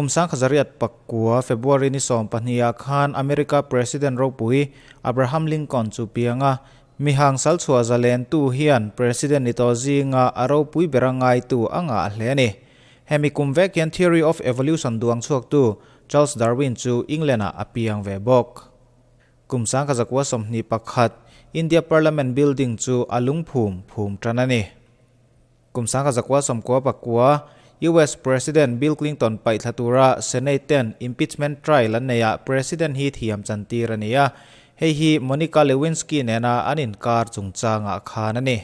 Kum 1909 February ni 12 ah khan America President ropui Abraham Lincoln chu piang a, mihang sal chhuah zalen tu hian President ni tawh zinga a ropui ber a ngaitu a ngah hle a ni. Hemi kum vek hian Theory of Evolution duang chhuaktu Charles Darwin chu England ah a piang ve bawk. Kum 1921, India Parliament Building chu a lungphum phum tan a ni. Kum 1999, US President Bill Clinton paihthla tura Senate ten impeachment trial an neihah President hi thiam chantir a ni a, hei hi Monica Lewinsky nena an inkar chungchangah khan a ni.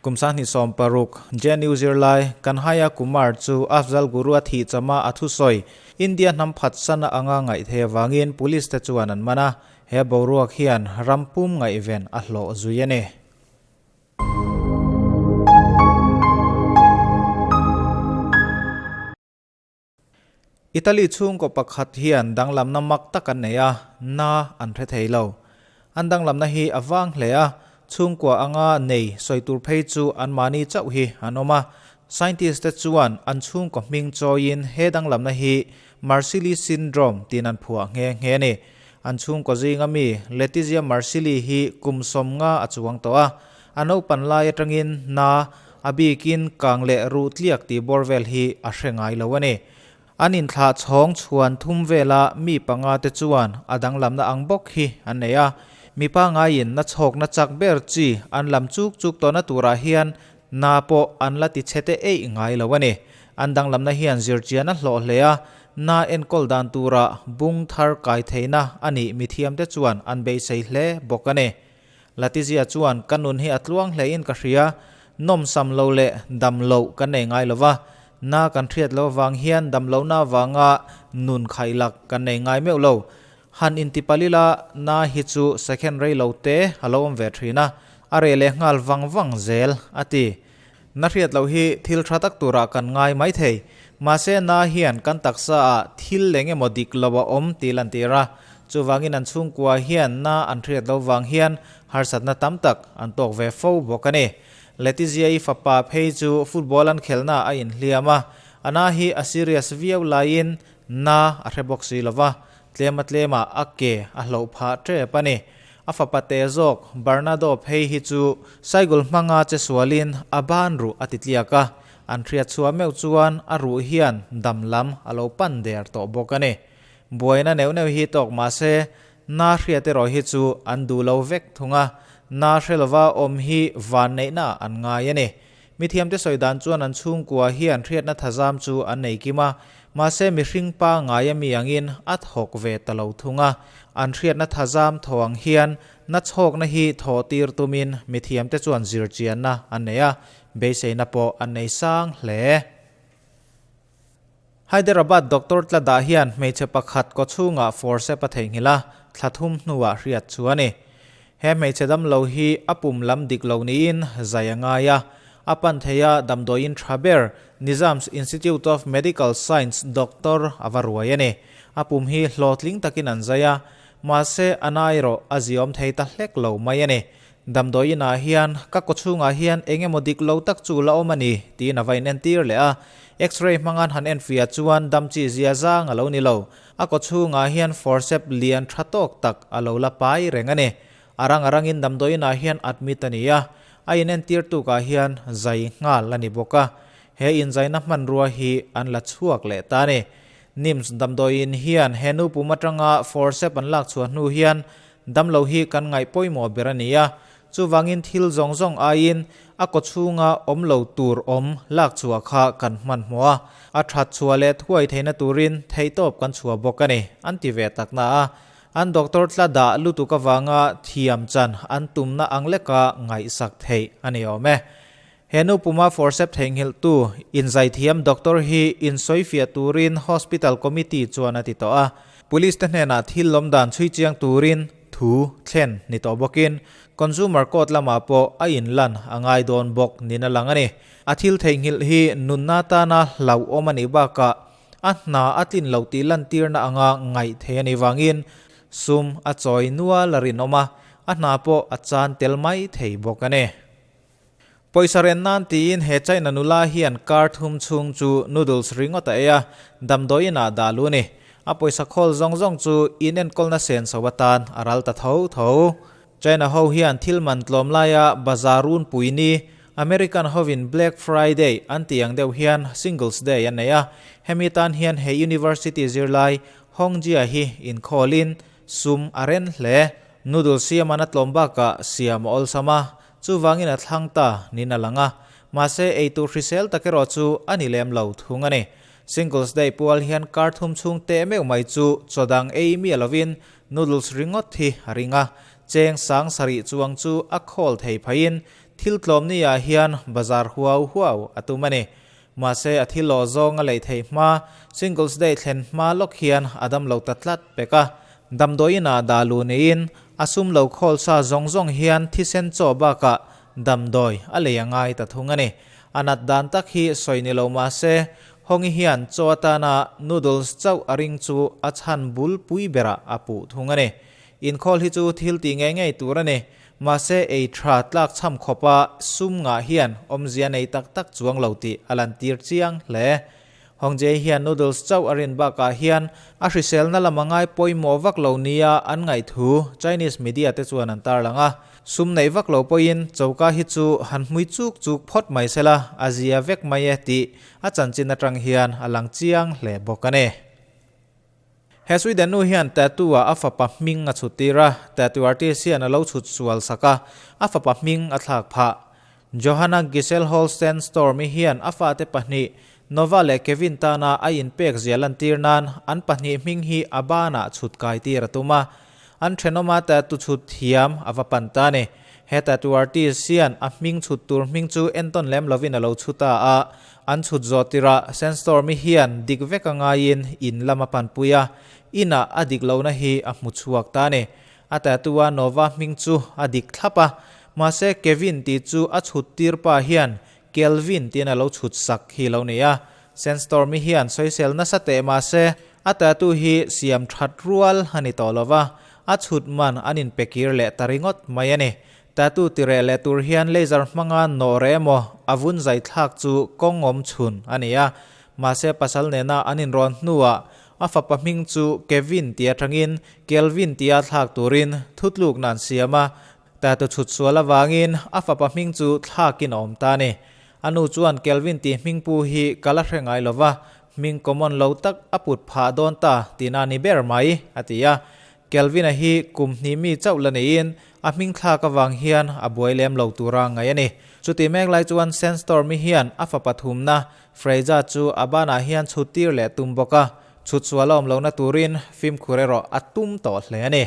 Kum 2016, JNU zirlai Kanhaiya Kumar chu Afzal Guru a thih chama a thusawi India hnam phatsana anga ngaihthei avangin police te chuan an man a, he boruak hian ram pum ngaihven a hlawh zui a ni. Italy chhungkaw pakhat hian danglamna mak tak an nei a, na an hre thei lo. An danglamna hi a vang hle a, chhungkua anga nei sawi tur phei chu anmahni chauh hi an awm a. Scientist te chuan an chhungkaw hming chawiin he danglamna hi Marsili Syndrome tiin an phuah nghe nghe a ni. An chhungkaw zinga mi Letizia Marsili hi kum 50 a chuang tawh a, a naupan lai atangin na a bikin kang leh ruh tliak tih bawr vel hi a hre ngai lo a ni. An inthlah chhawng chhuan thum vela mi panga te chuan a danglamna ang bawk hi an nei a. Mi pangaiin na chhawkna chak ber chi an lam chuk chuk tawhna turah hian na pawh an la ti chhe te eih ngai lo a ni. An danglamna hian zirchian a hlawh hle a, na enkawl dan tura bung thar kai theihna a nih mithiamte chuan an beisei hle bawk a ni. Latizia chuan ka nun hi a tluang hle in ka hria, nawmsam lo leh dam loh kan nei ngai lo va, na kan hriat lo avang hian dam lohna avanga nun khaihlak kan nei ngai meuh lo. Han intipal ila na hi chu second rei lo te a lo awm ve thin a, a reh leh nghal vang vang zel, a ti. Na hriat loh hi thil tha tak turah kan ngai mai thei. Mahse na hian kan taksa ah thil eng emaw dik lo a awm tih lantir a. Chuvangin an chhungkua hian na an hriat loh vang hian harsatna tam tak an tawk ve fo bawk a ni. Letizia-i fapa phei chu football an khelhna a inhliam a, a na hi a serious viau laiin na a hre bawk si lova, tlema tlemah a ke a hloh phah tep a ni. A fapa te zawk Bernardo phei hi chu Saigul hmanga che sualin a ban ruh a ti tliak a, an hriat chhuah meuh chuan a ruh hian dam lam a lo pan der tawh bawk a ni. Buaina neuh neuh hi tawk mah se, na hriat erawh hi chu an duh lo vek thung a, na hre lova awm hi vanneihna an ngai a ni. Mithiamte sawi dan chuan an chhungkua hian hriatna thazam chu an nei kim a, mahse mihring pa ngai ami angin a thawk ve ta lo thung a. An hriatna thazam thaw ang hian na chhawkna hi thawh tir tumin mithiamte chuan zirchianna an nei a, beiseina pawh an nei sang hle. Hyderabad doctor tla dah hian hmeichhe pakhat kawchhungah forcep a theihnghilh a, thla thum hnuah hriat chu a ni. He hmeichhe damlo hi a pum lam dik lo niin zai a ngai a, a pan thei a damdawiin tha ber Nizam's Institute of Medical Science doctor a va ruai a ni. A pum hi hlawhtling takin an zai a, mahse a na erawh a ziawm thei ta hlek lo mai a ni. Damdawiin ah hian ka kawchhungah hian eng emaw dik lo tak chu la awm a ni tiin a va inentir leh a. X-ray hmanga'n han enfiah chuan dam chi zia zang a lo ni lo. A kawchhungah hian forcep lian tha tawk tak a lo la pai reng a ni. A rang a rangin damdawiin ah hian admit a ni a, a inentir tukah hian zai nghal a ni bawk a. He inzaina hmanrua hi an la chhuak leh ta a ni. NIMS damdawiin hian he nu pum atanga forcep an lak chhuah hnu hian Damlo hi kan ngaih pawimawh ber a ni a, chuvangin thil zawng zawng aiin a kawchhunga awm lo tur awm lak chhuah kha kan hmanhmawh a, a that chhuah leh thuai theihna turin theihtawp kan chhuah bawk a ni, an ti ve tak na a. An doctor tla dah lutuk avanga thiam chan an tumna ang leka ngaihsak theih a ni awm e. He nu puma forcep theihnghilhtu inzaithiam doctor hi insawifiah turin hospital committee chuan a ti tawh a. Police te hnenah thil lawm dan chhui chiang turin thu thlen ni tawh bawkin consumer court lamah pawh a inlan a ngai dawn bawk niin a lang a ni. A thil theihnghilh hi nunna tana hlauhawm a nih bakah a hna a tlin lo tih lantirna anga ngaih thei a nih vangin sum a chawi nual a rinawm a, a hna pawh a chan tel mai thei bawk a ni. Pawisa ren nan tiin he China nula hian kar thum chhung chu noodles ringawt a ei a, damdawiin ah dah lu a ni. A pawisa khawl zawng zawng chu inenkawlna senso atan a ral ta tho tho. China ho hian thil man tlawm laia bazar runpui ni, American hovin Black Friday an tih ang deuh hian Singles Day an nei a, hemi tan hian he university zirlai Hong Jia hi inkhawlin sum a ren hle. Noodle siam an a tlawm bakah siam a awlsam a, chuvangin a thlang ta niin a lang a, mahse eitur hrisel tak erawh chu a ni lem lo thung a ni. Singles Day pual hian kar thum chhung teh meuh mai chu chaw dang ei miah lovin Noodles ringawt hi a ring a, cheng sang sarih chuang chu a khawl thei phaiin thil tlawm ni ah hian bazar huau huau a tum a ni. Mahse a thil aw zawng a lei theih hma, Singles Day thlen hma lawk hian a dam lo ta tlat pek a. Damdawiin ah dah luh niin a sum lo khawl sa zawng zawng hian thisen chaw bakah damdawi a lei a ngai ta thung a ni. A nat dan tak hi sawi ni lo mahse Hongi hian chaw atana noodles chauh a ring chu a chhan bul pui berah a puh thung a ni. Inkhawl hi chu thil tih ngei ngei tur a ni. Mahse ei tha tlak chham khawpa sum ngah hian awmzia nei tak tak chuang lo tih a lantir chiang hle. Hongjae hian noodles chauh a rin bakah hian a hriselna lam a ngai pawimawh vak lo nia an ngaih thu Chinese media te chuan an tarlang a. Sum neih vak lo pawhin choka hi chu han hmui chuk chuk phawt mai sela a zia vek mai e tih A chanchin atang hian a lang chiang hle bawk a ni. He Sweden nu hian tattoo ah a fapa hming a chhut tir a, tattoo artist hian a lo chhut sual sak a, a fapa hming a thlak phah. Johanna Giselle Holsten Storm-i hian a fate pahnih, Nova leh Kevin tana a inpek zia lantir nan an pahnih hming hi a banah chhut kai tir a tum a. An thenawma tattoo chhut thiam a va pan ta a ni. He tattoo artist hian a hming chhut tur hming chu entawn lem lovin a lo chhu ta a, an chhut zawh tirah Sandstorm-i hian dik vek a ngaiin in lam a panpui a, inah a dik lohna hi a hmu chhuak ta a ni. A tattoo-a Nova hming chu a dik thlap a, mahse Kevin tih chu a chhut tir pa hian Kelvin tiin a lo chhut sak hi lo ni a. Sandstorm-i hian sawisel nasa teh mahse a tattoo hi siam that rual a ni tawh lova, a chhut man an inpe kir leh ta ringawt mai a ni. Tattoo ti reh leh tur hian laser hmanga nawh reh emaw a vun zai thlak chu kawng awm chhun a ni a. Mahse pasal nena an inrawn hnuah a fapa hming chu Kevin tia tangin Kelvin tia thlak turin thutlukna an siam a, Tattoo chhut sual avangin a fapa hming chu thlakin a awm ta a ni. A nu chuan Kelvin tih hming pu hi ka la hre ngai lova, hming common lo tak a put phah dawn ta tihna a ni ber mai, a ti a. Kelvin-a hi kum hnih mi chauh la neiin a hming thlak avang hian a buai lem lo tura ngaih a ni. Chutih mek lai chuan Sandstorm-i hian a fapa thumna Freja chu a banah hian chhut tir leh tum bawk a, chhut sual a awm lohna turin fimkhur erawh a tum tawh hle a ni.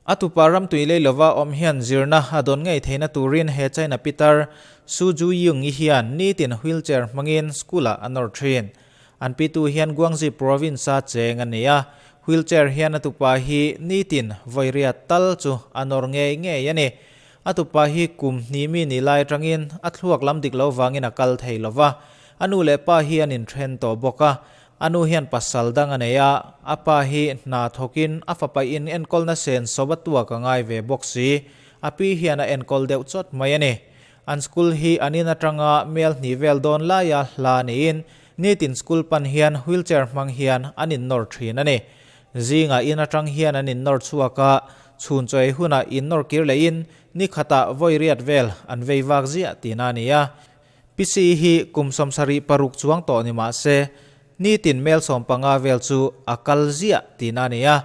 A tupa ram tui lei lova awm hian zirna a dawn ngei theihna turin he China pitar Su Ju Yung-i hian nitin wheelchair hmangin school-ah a nawr thin. An pitu hian Guangxi province-a cheng a ni a, wheelchair hian a tupa hi nitin vawi riat tal chu a nawr ngei ngei a ni. A tupa hi kum hnih mi ni lai atangin a thluak lam dik lo vangin a kal thei lova, a nu leh pa hi an inthen tawh bawk a, A nu hian pasal dang a nei a, a pa hi hna thawkin a fapa in enkawlna sen sawp a tuak a ngai ve bawk si. A pi hian a enkawl deuh chawt mai a ni. An school hi an in atanga mel hnih vel dawn laia hla niin nitin school pan hian wheelchair hmang hian an innawr thin a ni. Zingah in atang hian an innawr chhuak a, chhun chaw ei hunah innawr kir lehin ni khatah vawi riat vel an vei vak ziah tihna a ni a. Pc hi kum 76 chuang tawh ni mah se, nitin mel 15 vel chu a kal ziah tihna a ni a.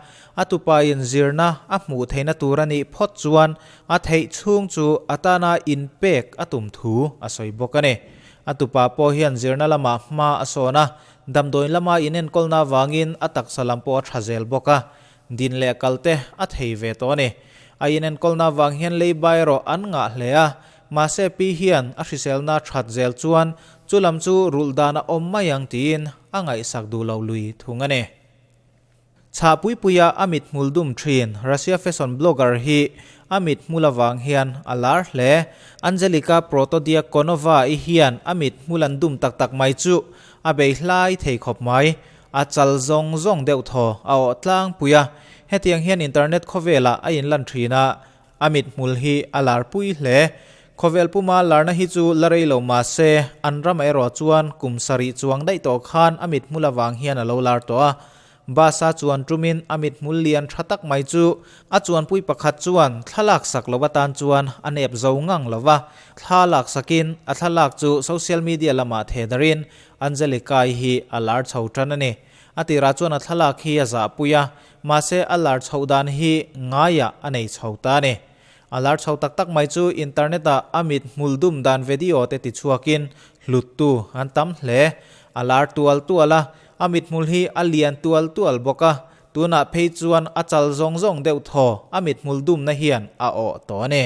A tupain zirna a hmuh theihna tur a nih phawt chuan a theih chhung chu a tana inpek a tum thu a sawi bawk a ni. A tupa pawh hian zirna lamah hma a sawn a, damdawiin lama inenkawlna avangin a taksa lam pawh a tha zel bawk a, din leh kal te a thei ve tawh a ni. A inenkawlna avang hian leiba erawh an ngah hle a, Mahse pi hian a hriselna that zel chuan chu lam chu rulh dan a awm mai ang tiin a ngaihsak duh lo lui thung a ni. Chhah pui puia a mit hmul dum thin Russia fashion blogger hi a mit hmul avang hian a lar hle. Angelika Protodiakonova i hian a mit hmul an dum tak tak mai chu a bei hlai thei khawp mai. A chal zawng zawng deuh thaw a awh tlangpui a, hetiang hian internet khawvelah a inlan thin a, A mithmul hi a lar pui hle. Khawvel puma larna hi chu la rei lo mah se, an ramah erawh chuan kum sarih chuang daih tawh khan a mithmul avang hian a lo lar tawh a. Bus a chuan tumin a mithmul lian tha tak mai chu a chuanpui pakhat chuan thla laksak lo atan chuan a nep zo ngang lo va, thla laksakin a thlalak chu social media lamah thehdarhin Angelica-i hi a lar chho tan a ni. A tirah chuan a thlalak hi a zahpui a, mahse a lar chhoh dan hi ngaiah a nei chho ta a ni. A lar chho tak tak mai chu internet ah a mit hmul dum dan video te ti chhuakin hluttu an tam hle. A lar tual tual a, a mit hmul hi a lian tual tual bawk a, tunah phei chuan a chal zawng zawng deuh thaw a mit hmul dumna hian a awh tawh a ni.